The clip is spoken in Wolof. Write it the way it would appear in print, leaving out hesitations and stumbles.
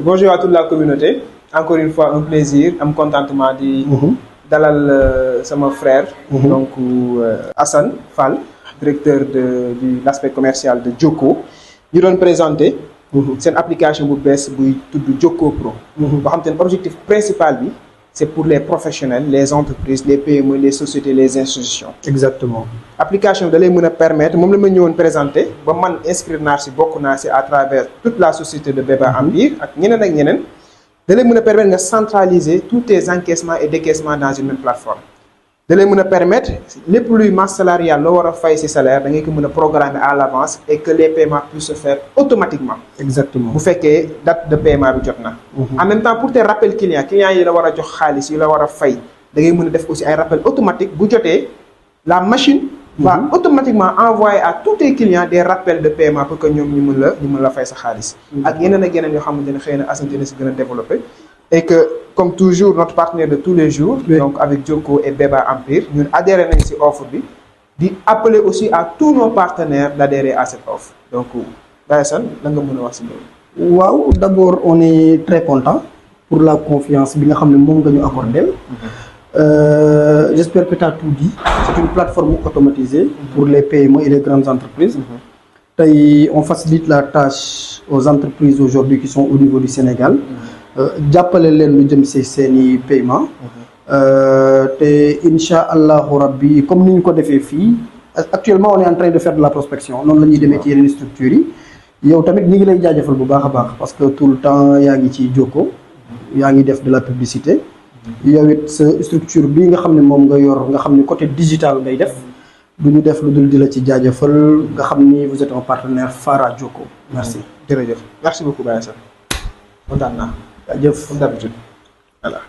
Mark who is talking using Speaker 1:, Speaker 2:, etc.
Speaker 1: bonjour à toute la communauté. Encore une fois, un plaisir, un contentement de dalal sama frère. Donc Assane Fall, directeur de l'aspect commercial de Joko. Ñu doon présenter seen application bu bees buy tudd Joko Pro. boo xam te ne objectif principal bi c'est pour les professionnels, les entreprises, les PME, les sociétés, les institutions.
Speaker 2: Exactement.
Speaker 1: Application da lay mën a permettre moom la ma ñëwoon présenter ba man inscrire naa si bokk naa si à travers toute la société de Beba Empire ak ñeneen da lay mën a permettre nga centraliser tous tes encaissements et décaissements dans une même plateforme. da lay mën a permettre lépp luy masse salariale loo war a fay si salaire da ngay ko mën a programmer à l'avance et que les paiements puissent se faire automatiquement.
Speaker 2: Exactement.
Speaker 1: bu fekkee date de paiement bi jot na. En même temps pour tes rappels clients yi la war a jox xaalis yi la war a fay da ngay mën a def aussi ay rappels automatiques bu jotee la machine va automatiquement envoyer à tous tes clients des rappels de paiement pour que ñoom ñu mën la fay sa xaalis. ak yeneen yoo xamante ne xëy na Assane dina si gën a développer. Et que, comme toujours, notre partenaire de tous les jours, donc avec Joko et Beba Empire, nous adhérons à cette offre, d'appeler aussi à tous nos partenaires d'adhérer à cette offre. Donc, Bayasan, qu'est-ce que vous dire?
Speaker 2: Wow, d'abord, on est très content pour la confiance que nous avons accordée. J'espère que tu as tout dit. C'est une plateforme automatisée pour les PME et les grandes entreprises. On facilite la tâche aux entreprises aujourd'hui qui sont au niveau du Sénégal. Jàppale leen lu jëm ci seeni paiement te incha allahu rabbi comme ni ñu ko defee fii actuellement on est en train de faire de la prospection noonu la ñuy demee ci yeneen structures yi yow tamit ñi ngi lay jaajëfal bu baax a baax parce que tout le temps yaa ngi ci Joko yaa ngi def de la publicité yow it sa structure bii nga xam ne moom nga yor nga xam ne côté digital ngay def du ñu def lu dul di la ci jaajëfal nga xam ni vous êtes un partenaire phare à Joko. Merci.
Speaker 1: Jërëjëf. Merci beaucoup Baye Assane. Kontaan naa.
Speaker 2: Comme
Speaker 1: d'habitude. Voilà.